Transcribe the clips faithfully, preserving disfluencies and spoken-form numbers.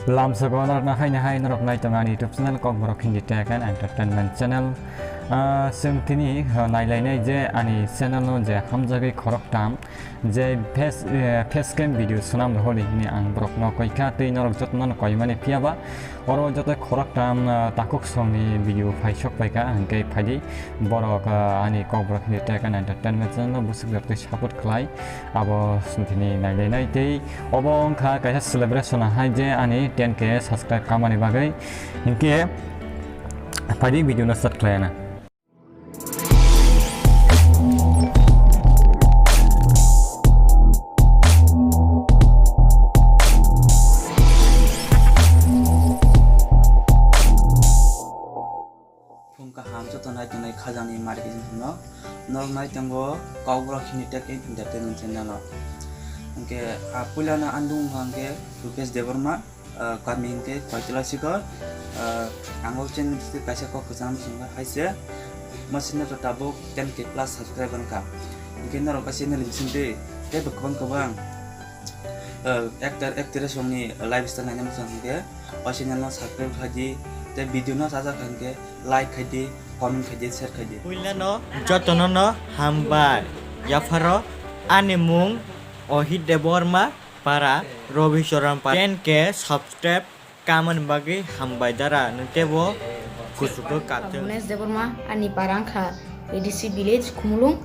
Lamsogo norokno haino hai norok nai tongo ani YouTube channel Kokborok Hindi Tech and Entertainment Channel. Ah, chwng tini, ah, nailainai je ani channel no je hamjagwi khoroktham je face, eh, face cam video swnam rwholi hwnwi ang borokno koikha tei norok jotono koimani phiyaba oro joto khoroktham, ah, takhuk songni video phai sok paikha hwnkhe phaidi borok, ah, ani Kokborok Hindi Tech and Entertainment Channel no bwswk joto support khlai. Abo sintini nailainai tei obo wngkha kaisa celebration hai je ani ten K subscribe kamani bagwi. Hinkhe phaidi video no start khlaina. Phung kaham joto nai tongnai khajangni mari khe no norok nai tongo Kokborok Hindi Tech and Entertainment Channel o. Hwnkhe, ah, puilano andung wngkha hwnkhe Rupesh Debbarma, ah, kami hwnkhe Koitala Sikor, ah, ang o channel bising kaisa kok kwchang bising hai se, mo channel rok tabuk ten K plus subscriber wngkha. Hwnkhe norok o channel bising tei teibo kwbang kwbang, ah, actor actress rokni lifestyle naina muchung hwnkhe o channel no subscribe khai di, tei video no chajak kha hwnkhe like khai di, comment khai di, share khai di. Puilano jotono no hambai. Yapharo ani mung Ohit Debbarma para Robi Choran para ten K subscribe kamani bagwi hambai dara nwng teibo kuchugo kathwng. Bunes Debbarma ani para wngkha A D C village Khumulwng.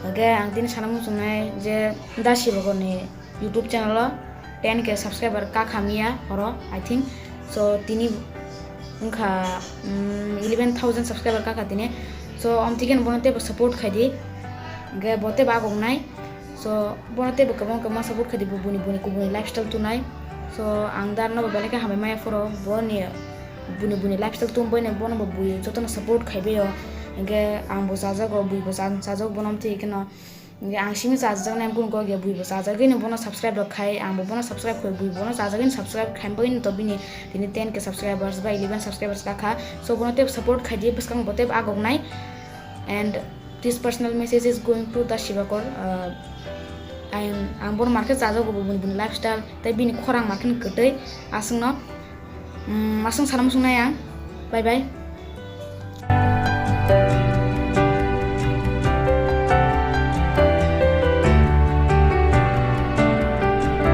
Hwnkhe ang tini sana muchungnai je Dasi Bagorni YouTube channel o ten K subscriber kakha miya oro, I think. So, tini wngkha, mm, eleven thousand subscriber kakha tini. So, omthikhe bono teibo support khai di. Hwnkhe bo teibo agok nai. So, bono teibo kwbang kwbang support khai di, bo buni buni kubuni lifestyle tunai. So, ang dar no bo belai khe hambai maya phoro, boni buni buni lifestyle tun boino bono bo bui jotono support khai baio. Hwnkhe ang bo chajago, bui bo cha-, chajago bono omthikhe no. Hwnkhe ang simi chajaknai, ang kunu kok ya, bui bo chajagwino bono subscribe rok khai, ang bo bono subscribe khai, bui bono chajagwino subscribe khai, bagwino to bini tini ten K subscribers ba eleven subscribers kakha. So bono teibo support khai di, bwskang bo teibo agok nai. And this personal message is going to the Shivakor. Uh, ang, ang bono markhe chajago, bo bini, bini lifestyle tei bini khorang markhe kwtwi aswkno. Mm, aswk sana muchungnai ang. Bye bye.